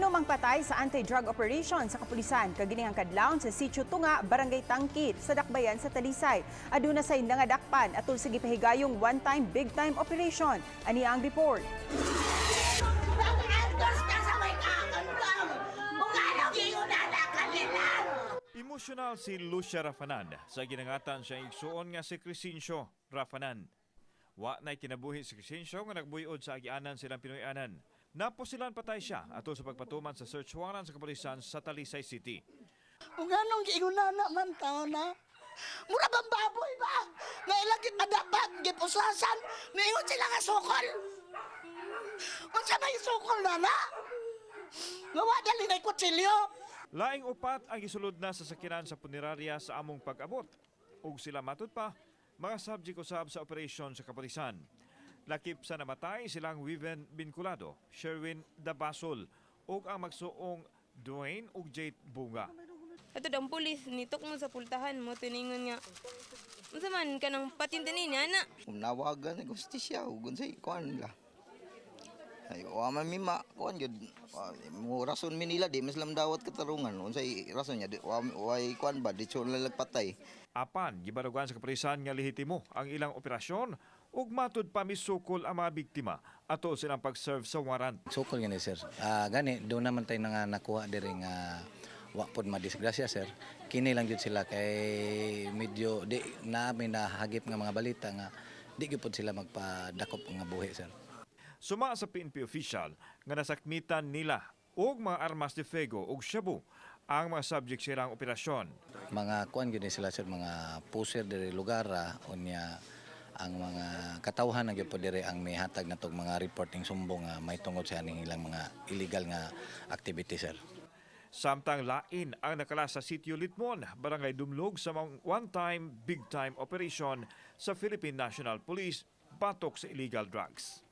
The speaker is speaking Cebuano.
Unom ang patay sa anti-drug operation sa kapulisan kaginihang kadlawon sa Sitio Tunga, Barangay Tangkit sa Dakbayan sa Talisay. Aduna say nangadakpan atol sa gipahigayong one-time big-time operation. Ani ang report. Nag-antos ka sa may kakandang! Kung ano giunana kanila! Emosyonal si Lucia Rafanan sa ginangatan siya igsuon nga si Crescencio Rafanan. Wa na'y kinabuhi si Crescencio nga nagbuyod sa agianan silang Pinoy-anan. Napusilan patay siya atol sa pagpatuman sa search warrant sa kapulisan sa Talisay City. Kung anong giunana man tao na, mura bang baboy ba? Nga ilang gipadakpan, gipusasan, niingon sila nga sukol. Unsa may sukol na na? Nga wa dali na kutsilyo. Laing upat ang gisulod na sa sakinan sa punerarya sa among pag-abot. Ug sila matud pa, mga subject usab sa operasyon sa kapulisan. Lakip sa namatay silang Wiven Binculado, Sherwin Dabasol, ug ang magsuong Dwayne ug Jade Bunga. Ato ang pulis nitok mo sa pultahan mo tiningon nga unsa man kanang patintin ni ana. Kung nawagan sa gustisya ug unsay kuan nila. Ay, wa man mi ma kuan gyud. Mo rason mi nila, di mas lam dawat katarungan unsay rason niya, di wa way kuan ba, di siya patay. Apan, gibarugan sa kapulisan nga lehitimo ang ilang operasyon ug matud pa misukol ang mga biktima ato silang pag-serve sa warrant. Sukol gani, sir. Gani doon naman tayo nga nakuha diri nga wa pod madisgrasya, sir. Kini lang gyud sila kay medyo di na may nahagip nga mga balita nga di gyud pod sila magpadakop nga buhi, sir. Suma sa PNP official nga nasakmitan nila og mga armas de fuego ug shabu ang mga subject sa ilang operasyon. Mga kuan gyud ni sila, sir, mga puser diri lugar unya ang mga katawhan na gyud pod diri ang mihatag natog mga reporting sumbong nga may tungod sa aning ilang mga illegal nga activity, sir. Samtang lain ang nakala sa Sitio Litmon, Barangay Dumlog sa mga one-time, big-time operation sa Philippine National Police batok sa illegal drugs.